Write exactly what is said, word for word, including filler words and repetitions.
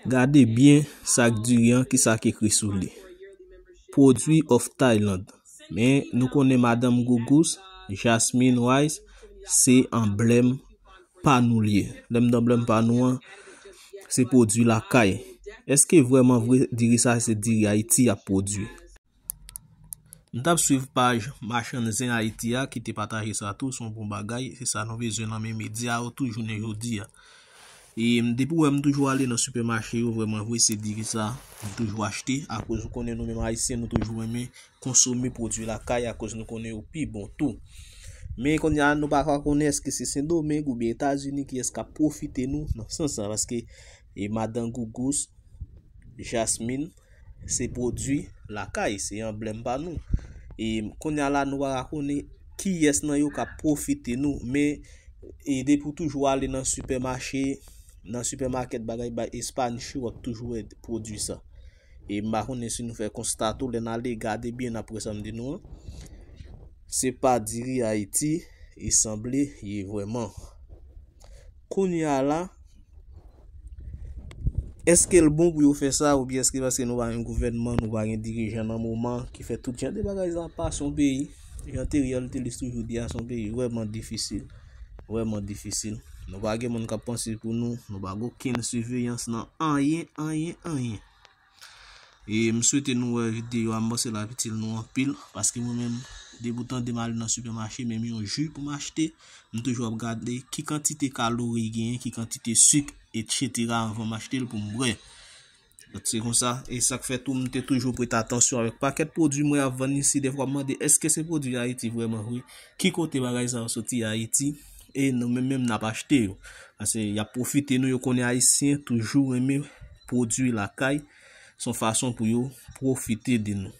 Gade byen sak diri an, ki sa k ekri sou li. Produit of Thailand. Men nou konnen Madanm Gougous, Jasmine Rice, se anblèm pa nou li ye. Lè m di anblèm pa nou an, se pwodui lakay. Èske vrèman vre diri sa se diri Ayiti y ap pwodui? M t ap swiv paj Machann Zen Ayiti a ki te pataje sa tou, se yon bon bagay, se sa nou bezwen nan men medya yo tou jounen jodi a. E m, depi w wè m toujou ale nan sipèmache yo, vrèman vre, se diri sa m toujou achte, akoz ou konnen nou menm Ayisyen, nou toujou renmen konsome pwodui lakay, akoz nou konnen yo pi bon tou. Men kounye a, nou pa ka konnen èske se Sendomeng oubyen Etazini kiyès k ap pwofite nou nan sans sa, paske e Madan Gougous, Jasmine, se pwodui lakay, se anblèm pa nou. E kounye a la, nou pa ka konnen kiyès nan yo k ap pwofite nou, men e depi w toujou ale nan sipèmache, nan sipèmakèt bagay bay Espanish yo, w ap toujou wè pwodui sa. E m pa konnen si nou fè konsta tou, lè n ale gade byen, n ap wè sa m di nou an. Se pa diri Ayiti, e sanble ye vrèman. Kounye a la, èske l bon pou yo fè sa, oubyen èske paske nou pa gen gouvènman, nou pa gen dirijan nan moman ki fè tout jan de bagay sa ap pase yon peyi? Jan Theriel Thelus toujou di a, se yon peyi vrèman difisil. Vrèman difisil. Nou pa gen moun k ap panse pou nou, nou pa gen okenn siveyans nan anyen, anyen, anyen. E m swete nou wè videyo a, m panse l ap itil nou anpil, paske mwen menm, depi w tande m ale nan sipèmache, menm yon ji pou m achte, m toujou ap gade ki kantite kalori genyen, ki kantite sik, etsetera, anvan m achte l pou m bwè. Donk, se konsa, e sa k fè tou, m te toujou prete atansyon avèk pakèt pwodui mwen ap vann isi, defwa m mande, èske se pwodui Ayiti vrèman vre? Ki kote bagay sa yo soti Ayiti? E nou menm menm n ap achte yo. Paske y ap pwofite nou, yo konnen Ayisyen toujou renmen pwodui lakay, se yon fason pou yo pwofite de nou.